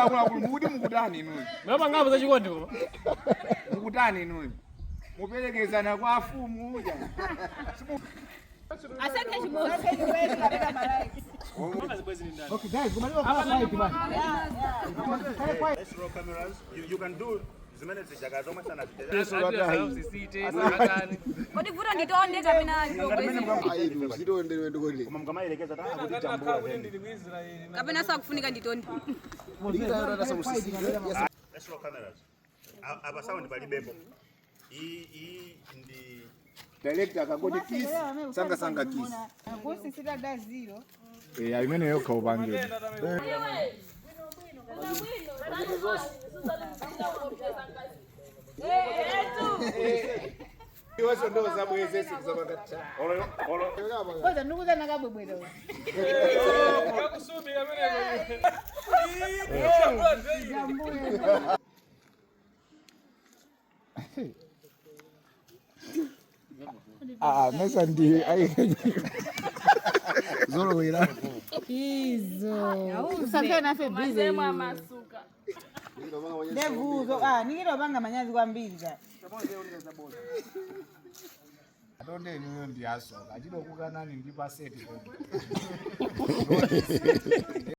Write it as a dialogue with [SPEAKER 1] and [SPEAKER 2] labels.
[SPEAKER 1] Akuluakulu, mukuti mukutani inuyo?
[SPEAKER 2] Mwapangapo za chikondi koma.
[SPEAKER 1] Mukutani inuyo? Muperekezana kwa afumu uja.
[SPEAKER 3] Asankhe chimodzi.
[SPEAKER 4] Okay guys, kumaliza kwa quiet bwana.
[SPEAKER 5] Let's roll cameras. You can do zimene zijaka zomwe sana.
[SPEAKER 3] Kodi vuto nditonde kapena ndiobwezi?
[SPEAKER 5] Koma mukamayerekeza ta kuti jambula then.
[SPEAKER 3] Kapena sakufunika nditonde.
[SPEAKER 5] Let's roll cameras. Apa sound palibepo. Iyi ndi
[SPEAKER 1] Director akangoti kiss, sanga sanga kiss.
[SPEAKER 6] Kusisita da zero.
[SPEAKER 1] Eh, imene yokha upange. Iweso ndo zabwezese kuzapanga ta.
[SPEAKER 5] Olo olo.
[SPEAKER 6] Koza ndikuza nakabwebwera.
[SPEAKER 1] Ah, mesa ndi ai. Zolowera.
[SPEAKER 6] Izo. Usakhale nafe busy. Ndevuzo ah nikitopanga manyazi kwambiri ka.
[SPEAKER 1] Atonde inuyo ndi asoka. Achinokukanani ndi paseti.